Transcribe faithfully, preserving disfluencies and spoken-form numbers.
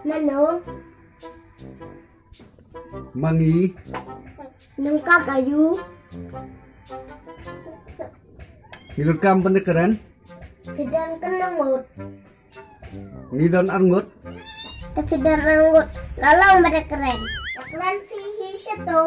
Mano? Ma ngi. Nang kam ayu. Ngi donkam ban da kren. Phi don khyndai ngut. Ngi don ar ngut. Te phi don ar ngut. La long ban da kren. La kren phi hi shato.